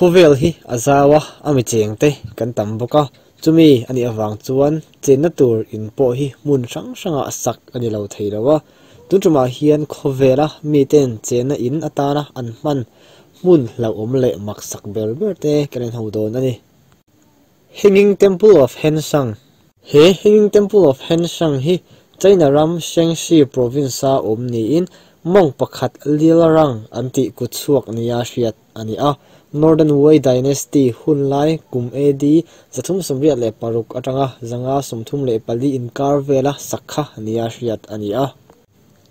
Khawvel hi a zau a, a mi chengte kan tam bawk a, chumi a nih avang chuan chenna tur in pawh hi hmun hrang hrangah sak a ni lo thei lo a. Tun tumah hian khawvela miten chenna in atana an hman hmun hlauhawm leh maksak ber ber te kan inho dawn a ni. Hanging Temple of Hensang He Hanging Temple of Hensang hi China ram Shengxi province-a awm niin mawng pakhat Lilarang an tih kut chhuak nia hriat a ni a. Northern Wei Dynasty hun lai kum AD 386 atanga 534 inkar vela sakha nia hriat a ni a.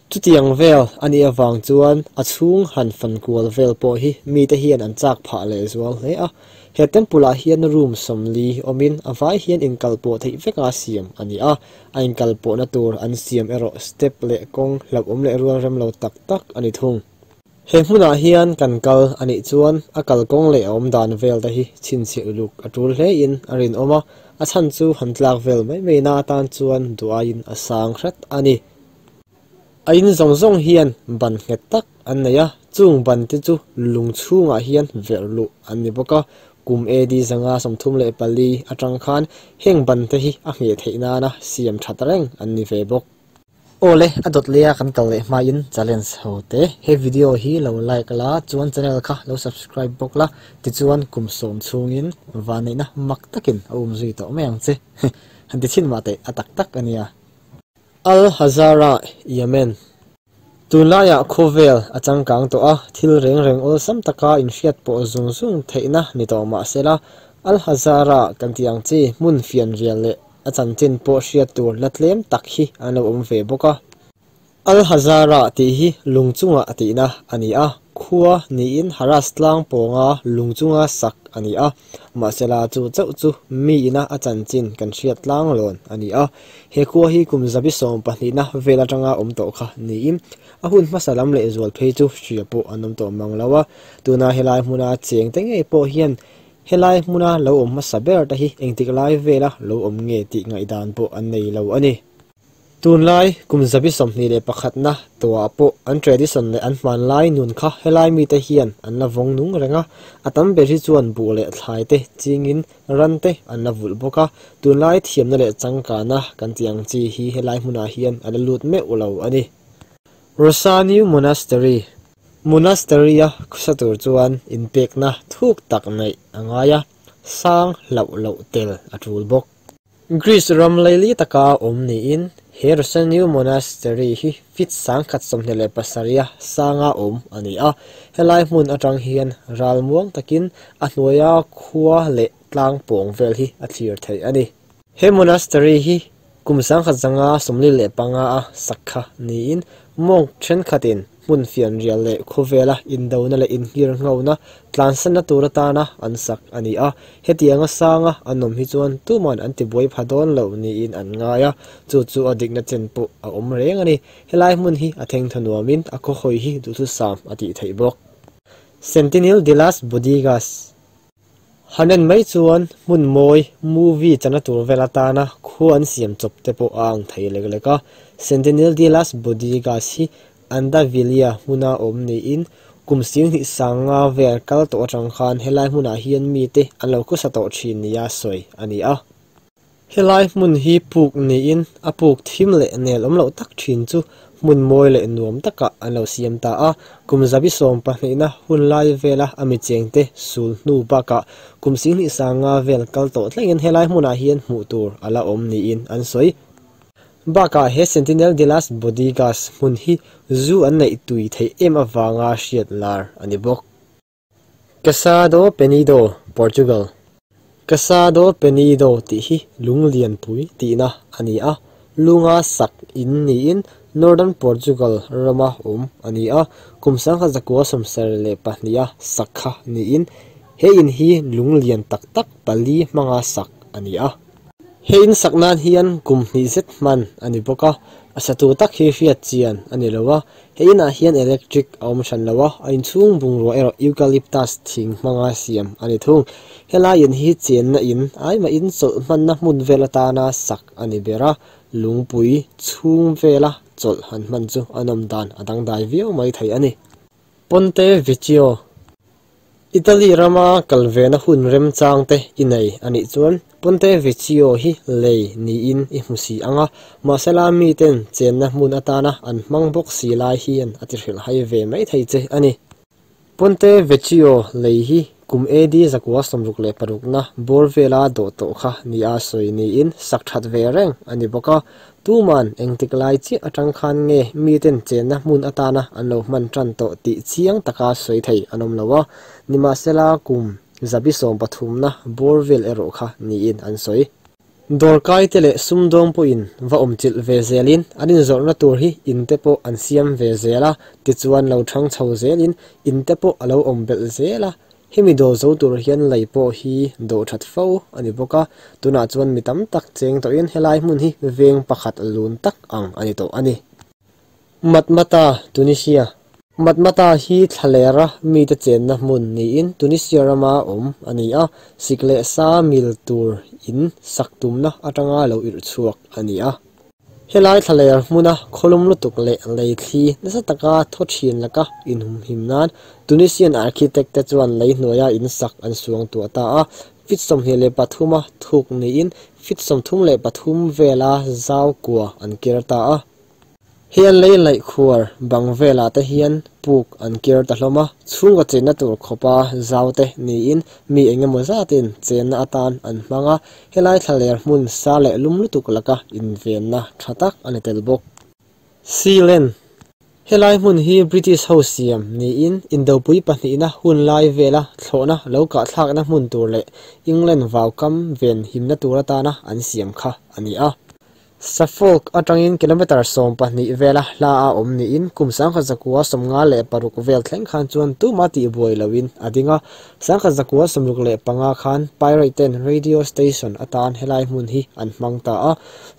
Chutiang vel a nih avang chuan a chhung han fan kual vel pawh hi mite hian an chak phah leh zual hle a. He temple ah hian room 40 awmin a vai hian inkal pawh theih veka siam a ni a. A inkal pawhna tur an siam erawh step leh kawng hlauhawm leh rual rem lo tak tak a ni thung. He hmunah hian kan kal a nih chuan a kalkawng leh a awm dan vel te hi chhinchhiah uluk a tul hle in a rinawm a, a chhan chu han tlak vel mai mai na atan chuan duh aiin a sang hret a ni. A in zawng zawng hian ban nghet tak an nei a, chung ban te chu lung chhungah hian verh luh an ni bawk a, kum AD 534 atang khan heng ban te hi a ngheh theih nana siam that reng an ni ve bawk. Awle, a dawt leia kan kal leh hmain challenge ho te. He video hi lo like la, chuan channel kha lo subscribe bawk la, tichuan kum sawm chhungin vanneihna mak takin a um zui tawh mai ang che. Han ti chhin mah teh, a tak tak a nia. Al Hazara, Yemen. Tunlaiah khawvel a changkang tawh a, thil reng reng awlsam taka inhriat pawh zung zung theihna ni tawh mah sela, Al Hazara kan tih ang chi hmun fianrial leh a chanchin pawh hriat tur la tlem tak hi an lo awm ve bawk a. Al Hazara tih hi lung chunga a tihna a ni a, khua niin Haras tlang pawnga lung chunga sak a ni a, mahsela chu chauh chu mi ina a chanchin kan hriat tlang lawn a ni a. He khua hi kum 120na vel atanga awm tawh kha niin a hun hmasa lam leh zual phei chu hria pawh an awm tawh mang lo a. Tuna helai hmuna cheng te ngei pawh hian helai hmuna lo awm hmasa ber te hi engtik lai vela lo awm nge tih ngaihdan pawh an nei lo a ni. Tunlai kum 21na tawhah pawh an tradition leh an hmanlai nun kha helai mite hian an la vawng nung reng a, a tam ber hi chuan buh leh thlai te chingin ran te an la vulh bawk a, tunlai thiamna leh changkana kan tih ang chi hi helai hmunah hian a la lut meuh lo a ni. Rosaniu Monastery Monastery a khawsa tur chuan inpekna thuk tak neih a ngai a, sang hlauh loh tel a tul bawk. Greece ram laili taka awm niin he Rosaniu Monastery hi feet 127 a sanga awm a ni a. Helai hmun atang hian ral muang takin a hnuaia khua leh tlang pawng vel hi a thlir theih a ni. He monastery hi kum 1945 a sakha niin monk thenkhatin hmun fianrial leh khawvela indona leh inhir ngauna tlansanna tur atana an sak a ni a. Hetianga sanga an awm hi chuan tuman an ti buai pha dawn lo niin an ngai a, chu chu a dikna chen pawh a awm reng a ni. Helai hmun hi a theng thanuamin a khawhawi hi duhthusam a tih theih bawk. Sentinel de las Bodegas Hanen mai chuan hmun mawi movie chana tur vel atana khu an siam chawp te pawh a ang thei lek lek a. Sentinel de las Bodegas hi Andavilia hmuna awm niin kum 1500 vel kal tawh atang khan helai hmunah hian mite an lo khawsa tawh thin nia sawi a ni a. Helai hmun hi puk niin a puk thim leh nel awm loh tak thin chu hmun mawi leh nuam takah an lo siam ta a. Kum 12na hun lai vela a mi chengte sul hnu bakah kum 1500 vel kal tawh thlengin helai hmunah hian hmuh tur a la awm niin an sawi. Bakah he Sentinel de las Bodegas hmun hi zu an neih tui theih em awanga hriat lar a ni bawk. Casado Penido, Portugal. Casado Penido tih hi lunglian pui tihna a ni a, lunga sak in niin Northern Portugal rama awm a ni a, kum 1972 a sakha niin he in hi lunglian tak tak pali hmanga sak a ni a. He in sak nan hian kum hnih zet hman a ni bawk a, a satu tak hi hriat chian a ni lo a. He inah hian electric a awm hran lo a, a inchhung bungrua erawh eucalyptus thing hmanga siam a ni thung. Helai in hi chenna in aima in chawlh hmanna hmun vel atana sak a ni ber a, lungpui chhung vela chawlh han hman chu a nawm dan a dangdai viau mai thei a ni. Ponte Vecchio. Italy rama kal vena hun remchang te i nei anih chuan Ponte Vecchio hi lei niin i hmu si ang a, mahsela miten chenna hmun atana an hmang bawk si lai hian a ti hrilhhai ve mai thei che a ni. Ponte Vecchio lei hi kum AD 166 na bawr vela dawh tawh kha nia sawi niin sak that ve reng a ni bawk a, tuman engtik lai chiah atang khan nge miten chenna hmun atana an lo hman tan tawh tih chiang taka sawi thei an awm lo a, nimahsela kum zabi 13 na bawr vel erawh kha niin an sawi. Dawrkai te leh sumdawng pawhin va awm chilh ve zelin an inzawrhna tur hi in te pawh an siam ve zel a, tichuan lo thang chho zelin in te pawh a lo awm belh zel a, hemi dawl zo tur hian lei pawh hi dawh that fo a ni bawk a, tunah chuan mi tam tak cheng tawhin helai hmun hi veng pakhat lun tak ang a ni tawh a ni. Matmata, Tunisia. Matmata hi thlalera mite chenna hmun niin Tunisia rama awm a ni a, sik leh sa mil tur in sak tumna atanga lo irh chhuak a ni a. Helai thlaler hmuna khawlum lutuk leh lei thli nasa taka thaw thin laka inhumhim nan Tunisian architect te chuan lei hnuaia in sak an suang tuah ta a, feet 23 a thuk niin feet 33 vela zau kua an ker ta a. Hian lei laih khuar bang velah te hian puk an ker ta hlawm a, chhungkaw chenna tur khawpa zau te niin mi engemaw zatin chenna atan an hmang a, helai thlaler hmun sa leh lum lutuk laka invenna tha tak a ni tel bawk. Sealand. Helai hmun hi British ho siam niin Indopui pahnihna hun lai vela thlawhna lo kah thlakna hmun tur leh England vaukam ven himna tur atana an siam kha a ni a. Suffolk atangin kilometer 12 vela hla a awm niin kum 1956 vel thleng khan chuan tuma tih buai loin a ding a, 1965 khan Pirate ten radio station atan helai hmun hi an hmang ta a,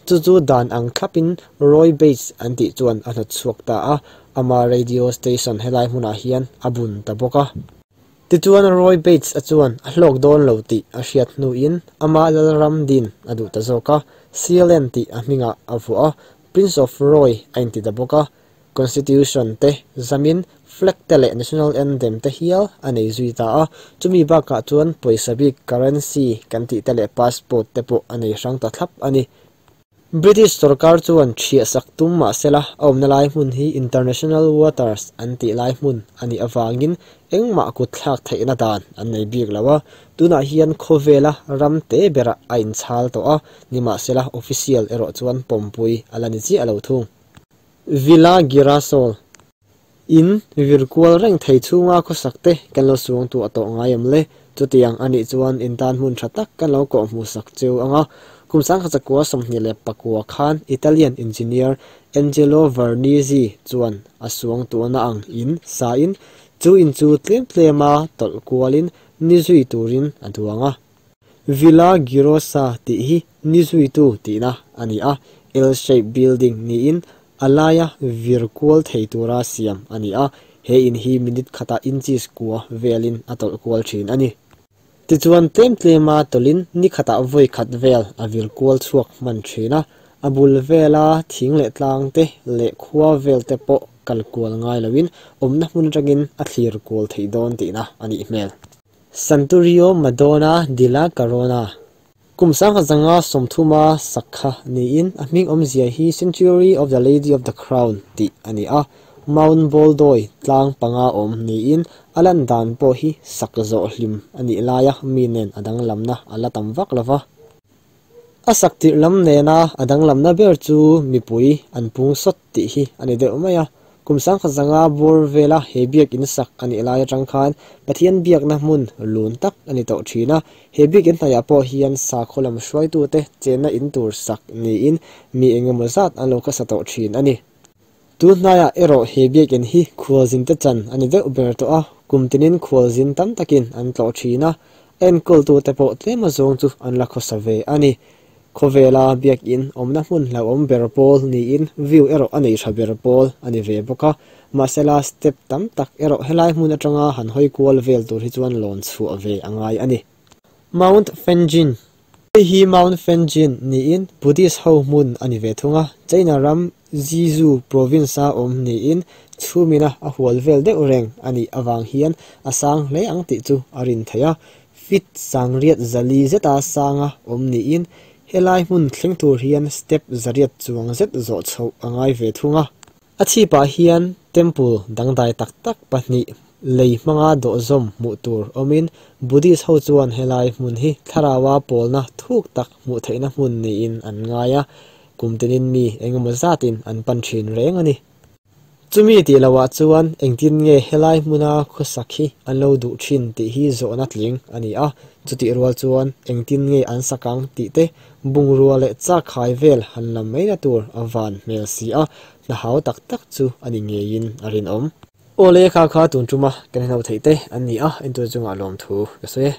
chu chu dan ang thlapin Roy Bates an tih chuan a hnawt chhuak ta a, ama radio station helai hmunah hian a bun ta bawk a. Tichuan Roy Bates a chuan a hlawk dawn lo tih a hriat hnuin ama lalram din a duh ta zawk a, Sealand tih a hmingah a vuah a, Prince of Roy a inti ta bawk a, Constitution te zamin flag te leh national anthem te hial a nei zui ta a, chumi bakah chuan pawisa bik currency kan tih te leh passport te pawh a nei hrang ta thlap a ni. British sarkar chuan thiah sak tum mahsela a awmna lai hmun hi international waters an tih lai hmun a nih awangin engmah kut thlak theihna dan an nei bik lo a, tunah hian khawvela ram te berah a inchhal tawh a, nimahsela official erawh chuan pawmpui a la ni chiah lo thung. Villa Girasol. In vir kual reng thei chhunga khawsak te kan lo suang tu a tawh ngai em le, chutiang anih chuan in tan hmun tha tak kan lo kawh hmu sak cheu anga. Kum 1929 khan Italian engineer Angelo Vernizzi chuan a suang tuahna ang in sa in chu in chu tlem tlema tawlh kualin ni zui turin a duang a. Villa Girosa tih hi ni zui tu tihna a ni a, L-shape building niin a laia vir kual thei tura siam a ni a, he in hi minute khata inches kua velin a tawlh kual thin a ni. Tichuan tlem tlema tawlhin ni khatah vawi khat vel a vir kual chhuak hman thin a, a bul vela thing leh tlang te leh khua vel te pawh kal kual ngai loin awmna hmun atangin a thlir kual thei dawn tihna a nih hmel. Santuario Madonna della Corona. Kum 1930 sakha niin a hming awmzia hi Sanctuary of the Lady of the Crown tih a ni a, Mount Boldoi tlang panga awm niin a lan dan pawh hi sak zawh hlim a nih laia mi nen a danglamna a la tam vak lova. A sak tirh lam nena a danglamna ber chu mipui an pung sawt tih hi a ni deuh mai a. Kum 1900 bawr vela he biak in sak a nih lai atang khan Pathian biakna hmun lun tak a ni tawh thin a, he biak in hnaihah pawh hian sakhaw lam hruaitute chenna in tur sak niin mi engemaw zat an lo khawsa tawh thin a ni. Tun hnaiah erawh he biak in hi khualzin te chan a ni deuh ber tawh a, kum tinin khualzin tam takin an tlawh thin a, enkawltute pawh tlema zawng chu an la khawsa ve a ni. Khawvela biak in awmna hmun hlauhawm ber pawl niin view erawh a nei tha ber pawl a ni ve bawk a, mahsela step tam tak erawh helai hmun atanga han hawi kual vel tur hi chuan lawn chhuah ve a ngai a ni. Mount Fengjin. Hei hi Mount Fengjin niin Buddhist ho hmun a ni ve thung a, China ram Jizu province-a awm niin chhumina a hual vel deuh reng a nih avang hian a sang hle ang tih chu a rin theih a. Feet 8400 zeta sanga awm niin helai hmun thleng tur hian step 800 chuang zet zawh chhoh a ngai ve thung a. A chhipah hian temple dangdai tak tak pahnih lei hmanga dawhzawm hmuh tur awmin Buddhist ho chuan helai hmun hi thlaraua pawlna thuk tak hmuh theihna hmun niin an ngai a, kum tinin mi engemaw zatin an pan thin reng a ni. Chumi tih lohah chuan engtin nge helai hmuna khawsak hi an lo duh thin tih hi zawhna tling a ni a, chutih rual chuan engtin nge an sak ang tih te bungrua leh chak khai vel han lam maina tur a van hmel si a, hna hau tak tak chu a ni ngeiin a rinawm. Awle kha kha tun tuma kan hno theih te an ni a, entur chungah lawmthu ka sawi e.